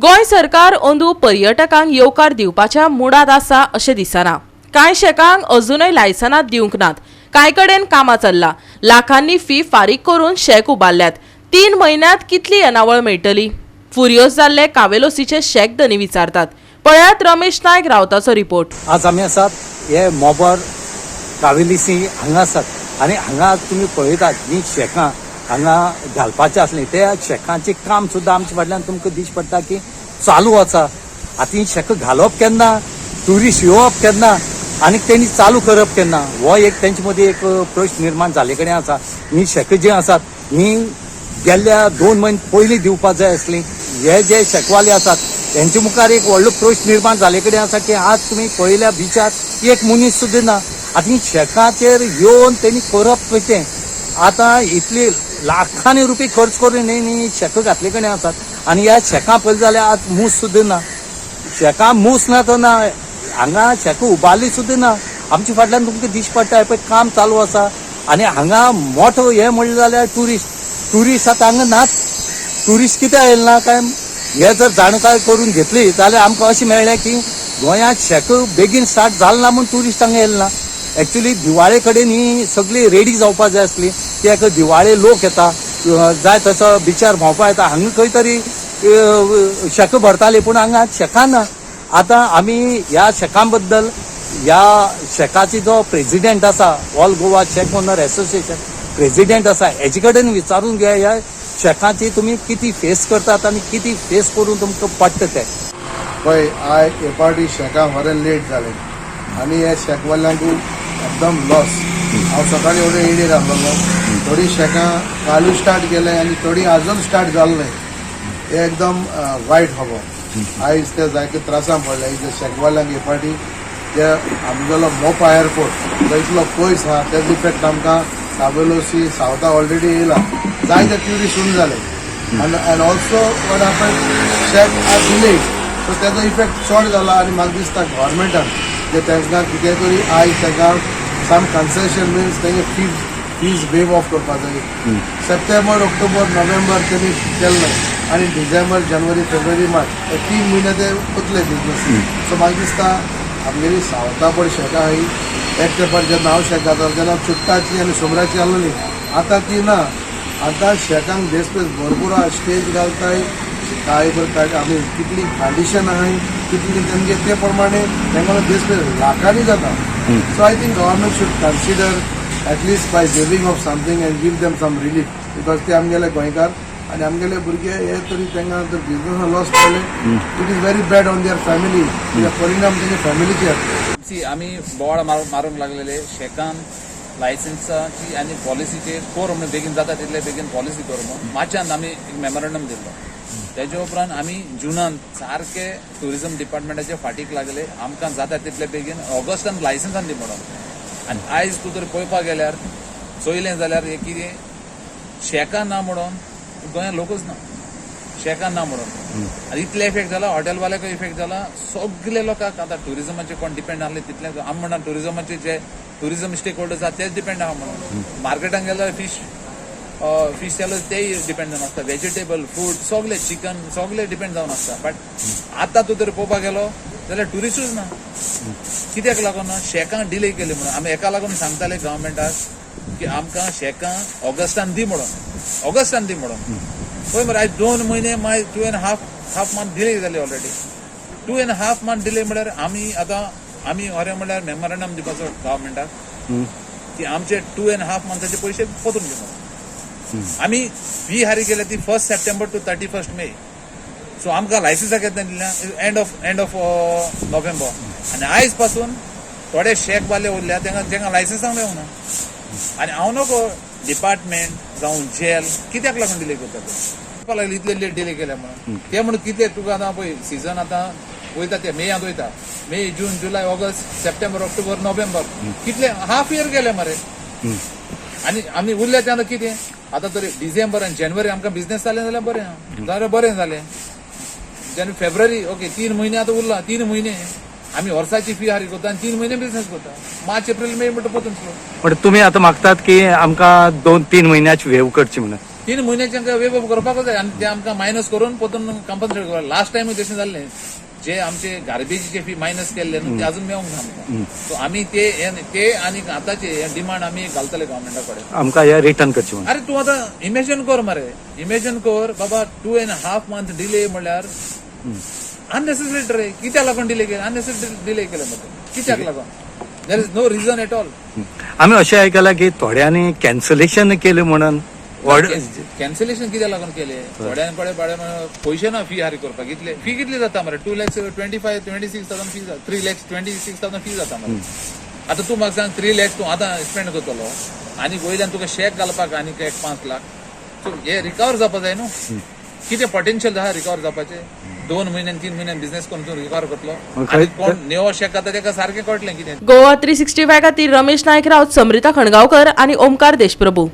गोंय सरकार अंदू पर्यटकांक येवकार दिवपाच्या मुडांत आसा अशें दिसना. कांय शॅकांक अजुनय लायसनां दिवंक नात. कांय कडेन कामां चल्ला. लाखांनी फी फारीक करून शॅक उबारल्यात. 3 म्हयन्यांत कितली येणावळ मेळटली? फुरियोज जाल्ले कावेलोसीचे शॅक धनी विचारतात. पळयात रमेश नायक रावताचो रिपोर्ट. आज आमी आसात हे मोबर कावेलिसी हांगा आसात आनी हांगा तुमी पळयतात जी शॅकां हांगा घालपाचें आसलीं त्या शॅकांचें काम सुद्दां आमच्या फाटल्यान तुमकां दिश्टी पडटा की चालू आसा. आतां ही शॅकां घालप केन्ना, ट्युरिस्ट येवप केन्ना आनी तेणी चालू करप केन्ना, हो एक तेंचे मदीं एक प्रश्न निर्माण जाल्ले कडेन आसा. ही शॅकां जीं आसात ही गेल्ल्या 2 म्हयने पयलीं दिवपा जाय आसली. हे जे शेकवाले आसात हेंचे मुखार एक व्हडलो प्रश्न निर्माण जाल्ले कडेन आसा की आज तुमी पळयल्या बिचार एक मनीस सुद्दां ना. आतां ही शेकाचेर येवन तेणी करप कितें? आतां इतली लाखांनी रुपये खर्च करून हेणी शेकां घातले कडेन आसात आनी ह्या शेकां पळयली जाल्यार आज मूस सुद्दां ना. शेकां मूस ना तो ना, हांगा शेकां उबारली सुद्दां ना. आमच्या फाटल्यान तुमकां दिश्टी पडटा पळय काम चालू आसा आनी हांगा मोठो हें म्हणलें जाल्यार ट्युरिस्ट आतां हांगा नाच. ट्युरिस्ट कित्याक आयले ना काय हे जर जाणकाय करून घेतली जाल्यार आमकां अशें मेळ्ळें की गोंयांत शेक बेगीन स्टार्ट जालें ना म्हूण ट्युरिस्ट हांगा येयले ना. एक्चुली दिवाळे कडेन ही सगळी रेडी जावपा जाय आसली. कित्याक दिवाळे लोक येता, जाय तसो बिचार भोंवपा येता. हांगा खंय तरी शेकां भरताली पूण हांगा शेकां ना. आतां आमी ह्या शेकां बद्दल ह्या शेकाची जो प्रेजिडेंट आसा, All Goa Shack Owner Association president आसा, हेजे कडेन विचारून घेया ह्या शेकाची तुमी कितें फेस करतात आनी कितें फेस करून तुमकां पडटा तें. पळय आयज हे पावटी शेकां व्हरून लेट जालें आनी हे शेकवाल्यांकू एकदम लॉस. हांव सकाळीं एवढे एडीर आसलेलो. थोडीं शेकां कालूय स्टार्ट केले आनी थोडीं अजून स्टार्ट जालें न्हय. हे एकदम वायट खबर. आयज ते जायते त्रासान पडले जे शेकवाल्यांक. हे पावटी ते आमगेलो मोपा एअरपोर्ट जो इतलो पयस आहा, तेजो इफेक्ट आमकां काबेलोसी सावथा ऑलरेडी येयला. जायते ट्युरिस्ट उण जाले and also what happen, shack are delayed, so तेजो इफेक्ट चड जाला. आनी म्हाका दिसता गव्हर्मेंटान जे तांकां कितें तरी आयज तांकां सम कन्सेशन, मिन्स तेंगे फीज वेव ऑफ करपा जाय. सप्टेंबर, ऑक्टोबर, नोव्हेंबर तेमी केलें न्हय आनी डिसेंबर, जानेवारी, फेब्रुवारी, मार्च हे 3 म्हयने ते उरतले बिजनस. सो म्हाका दिसता आमगेली सावथा पळय शेकां आही, एक तेंपार जेन्ना हांव शेक घालतालो तेन्ना चुट्टाची आनी सुमराची आसलेली, आतां ती ना. आतां शेकांक बेस बेस भरपूर आहा. स्टेज घालताय, काय बरं आमी कितली कंडिशन आहाय, कितली तेमगे ते प्रमाणे तेंगेलो बेस बेस लाखांनी जाता. So I think government should consider at least by waiving off something and give them some relief, because ते आमगेले गोंयकार आनी आमगेले भुरगे हे तरी तांकां जर बिजनसान लॉस पडले, it is very bad on their family. परिणाम तेंच्या फॅमिलीचेर. सी, आमी बोवाळ मारूंक लागलेले शेकान लायसन्साची आनी पॉलिसीचेर कर म्हणून, बेगीन जाता तितले बेगीन पॉलिसी कर म्हणून. मार्चान आमी एक मेमोरंडम दिल्लो. तेजे उपरांत आमी जुनान सारके ट्युरिझम डिपार्टमेंटाचे फाटीक लागले, आमकां जाता तितले बेगीन ऑगस्टान लायसन्सान दी म्हणून. आनी आयज तूं तर पळोवपाक गेल्यार, चोयलें जाल्यार हे कितें शेकां ना म्हणून गोंयांत लोकूच ना, शेकां ना म्हणून. आनी इतले इफेक्ट जाला, हॉटेलवाल्याकूय इफेक्ट जाला, सगळे लोकांक. आतां ट्युरिझमाचे कोण डिपेंड आहले तितले आमी म्हणटा, ट्युरिझमाचे जे ट्युरिझम स्टेक होल्डर्स आसा तेच डिपेंड आहा म्हणून. मार्केटान गेल्यार फीश सेलर्स तेय डिपेंड जावन आसता, वेजिटेबल, फ्रूट सगळे, चिकन सगळे डिपेंड जावन आसता. बट आतां तूं तर पळोवपाक गेलो जाल्यार ट्युरिस्टूच ना. कित्याक लागून ना? शेकां डिले केली म्हणून. आमी एका लागून सांगताले गव्हर्मेंटाक की आमकां शेकां ऑगस्टान दी म्हणून, ऑगस्टान दी म्हणून. पळय मरे, आयज 2 म्हयने, मागीर 2.5 month delay जाली already. 2.5 month delay म्हळ्यार आमी आतां आमी खरें म्हळ्यार मेमोरंडम दिवपाचो गव्हर्मेंटाक की आमचे 2.5 मंथाचे पयशे परतून दी म्हणून. आमी फी हारी केल्या ती 1 September to 31 May. So आमकां लायसन्सां केन्ना दिल्या? एंड ऑफ नोव्हेंबर. आनी आयज पासून थोडे शेक वाले उरल्या, तांकां लायसन्सां मेळूंक ना. आनी हांव नको डिपार्टमेंट जावं जेल कित्याक लागून डिले करता ते म्हणपाक लागले, इतले लेट डिले केल्या म्हणून ते. म्हणून कितें तुका आतां पळय, सिजन आतां वयता ते मेयांत वयता. मे, जून, जुलय, ऑगस्ट, सप्टेंबर, ऑक्टोबर, नोव्हेंबर, कितले हाफ इयर गेले मरे. आनी आमी उरल्या ते आतां कितें, आतां तरी डिसेंबर आनी जानेवारी आमकां बिझनेस जालें जाल्यार बरें आहा, जाल्यार बरें जालें. जानेवारी, फेब्रुवारी, ओके, 3 म्हयने आतां उरला. 3 म्हयने आमी वर्साची फी हारी करता आनी 3 म्हयने बिझनेस करता. मार्च, एप्रील, मे म्हणटा पोतून स्लो. पण तुम्ही आता मागतात की आमकां 2-3 म्हयन्याची वेव करची म्हणून. 3 म्हयन्याचे आमकां वेव ऑफ करपाकूच जाय आनी ते आमकां मायनस करून परतून कंपन्सेट करपाक. लास्ट टायमूय तशें जाल्लें, जे आमचे गार्बेजीचे फी मायनस केल्ले न्हू, ते अजून मेळोंक ना आमकां. सो आमी ते ते आनी आतांचे डिमांड आमी घालतले गव्हर्मेंटा कडेन. आमकां हे रिटर्न करचे म्हणून. अरे, तूं आतां इमेजिन कर मरे, इमेजिन कर बाबा, 2.5 month delay म्हणल्यार अननेसेसरी रे. कित्याक लागून डिले केले? अननेसेसरी डिले केले मरे, कित्याक लागून? There is no reason at all. आमी अशें आयकलां की थोड्यांनी कॅन्सलेशन केलें म्हणून ऑर्डर. कॅन्सलेशन कित्याक लागून केले? थोड्यां कडेन बाळे पयशे ना फी हारी करपाक. कितले फी कितली जाता मरे? 2,25,000, 26,000 फी, 3,26,000 फी जाता मरे. आतां तूं म्हाका सांग, 3 लॅक्स तूं आतां स्पेंड करतलो आनी वयल्यान तुका शॅक घालपाक आनी एक 5 लाख. सो हे रिकवर जावपा जाय न्हू. कितें पोटेन्शियल आहा रिकवर जावपाचें? 2 म्हयन्यान, 3 म्हयन्यान बिझनेस करून तूं रिकवर करतलो? मग आनी कोण नेवो शॅक घाता तेका सारकें कळटलें कितें. गोवा 365 खातीर रमेश नायक राऊत, समृता खणगांवकर आनी ओमकार देशप्रभू.